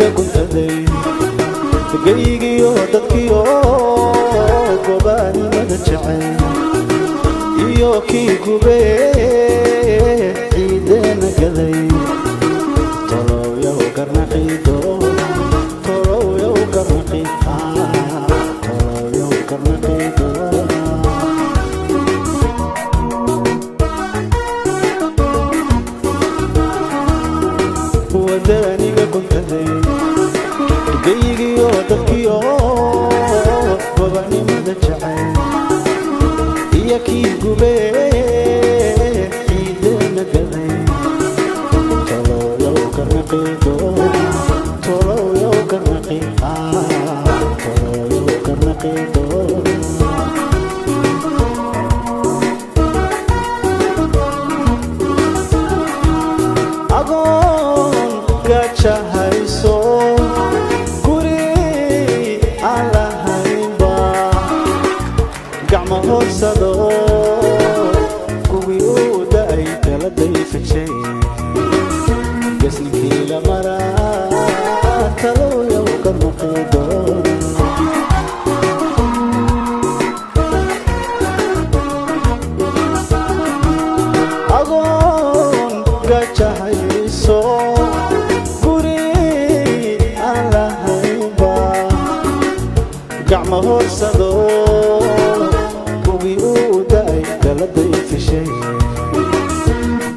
Wadaniga guntaday gaygiyo dadkiyo gobaanimada jecel iyo kii gube ciideena gaday tolowyow garnaqiido tolowyow garnaqi tolowyow garnaqiido. Wadaniga guntaday gaygiyo dadkiyo gobanimada jecel iyo kii gube ciideena gaday tolowyow garnaqiido tolowyow garnaqi tolowyow garnaqiido. Agoon gajahayso guri aan lahaynba gacmo hoorsado kuwii uu da'ay kala dayfajay gasninkii la maraa talowyow garnaqiido. Agoon gajahayso guri aan lahaynba gacmo hoorsado kuwii uu da'ay kala dayfishay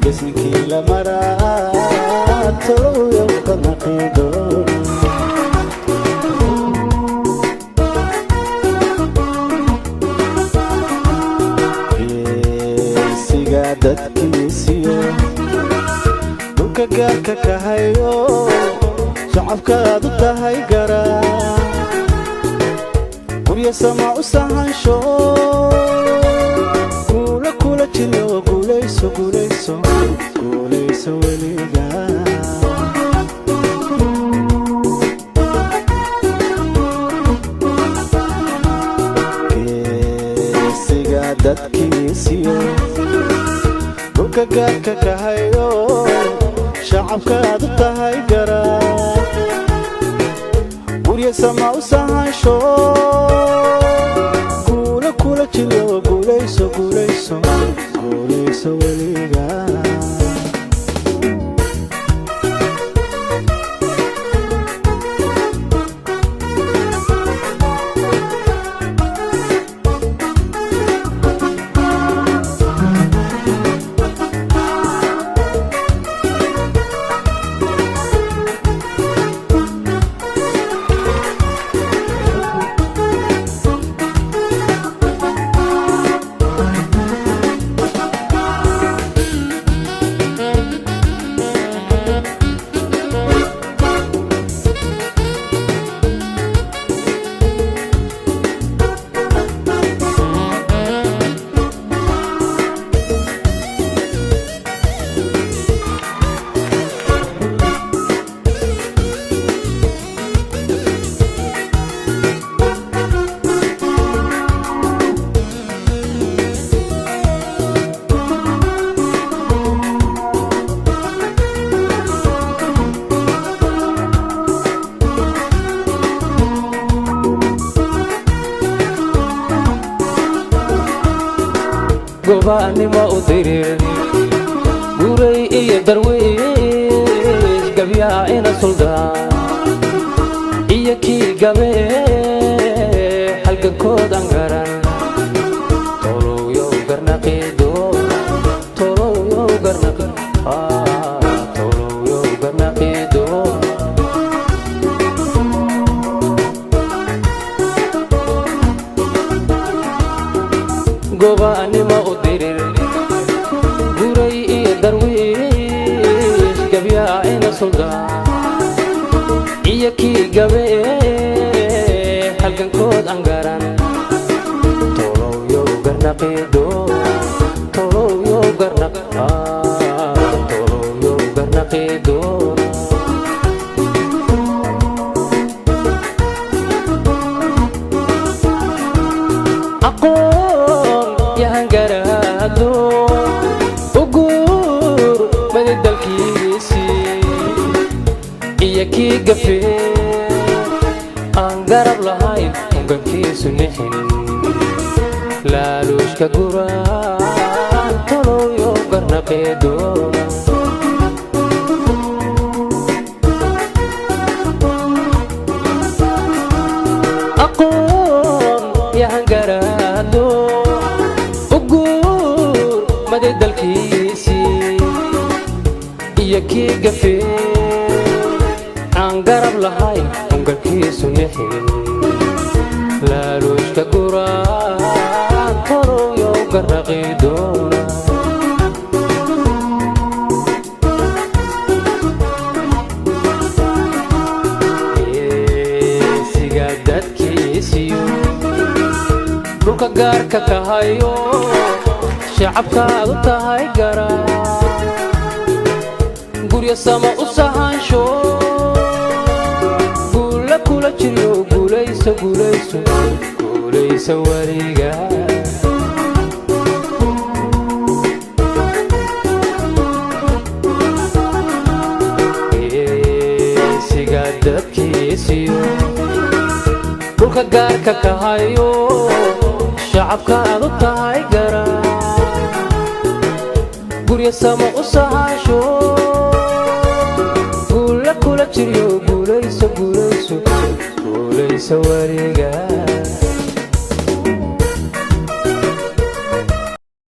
gasninkii la maraa talowyow garnaqiido. Geesiga dadkiisiyo dhulka gaarka ka hayo shacabkaad u tahay garaa gurya sama u sahansho guula kula jiro guulayso guulayso guulayso weliga. Geesiga dadkiisiyo dhulka gaarka ka hayo shacabkaad u tahay garaa gurya sama u sahansho guula kula jiro guulayso guulayso guulayso weliga. Gobaanimo u dirir guray iyo darwiish gabyaa ina suldaan iyo kii gabe halgankoodan garan tolowyow garnaqiido tolowyow garnaqi tolowyow garnaqiido. Gobaanimo u dirir guray iyo darwiish gabyaa ina suldaan iyo kii gabe halgankood aan garan tolowyow garnaqiido tolowyow garnaq tolowyow garnaqiido. Aqoon yahan garaado u guur madi dalkiisii iyo kii gafee aan garab lahayn, hongankiisu nixin, laaluushka guraan, tolowyo garnaqii doona. Aqoon yahangaraado u guur maday dalkiisii iyo kii gafee aan garab lahayn, hongankiisu nixin, laaluushka guraan, tolowyo garnaqii doona. Geesiga dadkiisiyo dhulka gaarka ka hayo, shacabkaadu tahay gara, guryo sama u sahaansho, guula kula jiryo, guulayso, guulayso, guulayso weliga. Geesiga dadkiisiyo dhulka gaarka ka hayo, shacabkaadu tahay gara, guryo sama u sahasho, guula kula jiryo, guulayso, guulayso, guulayso weliga.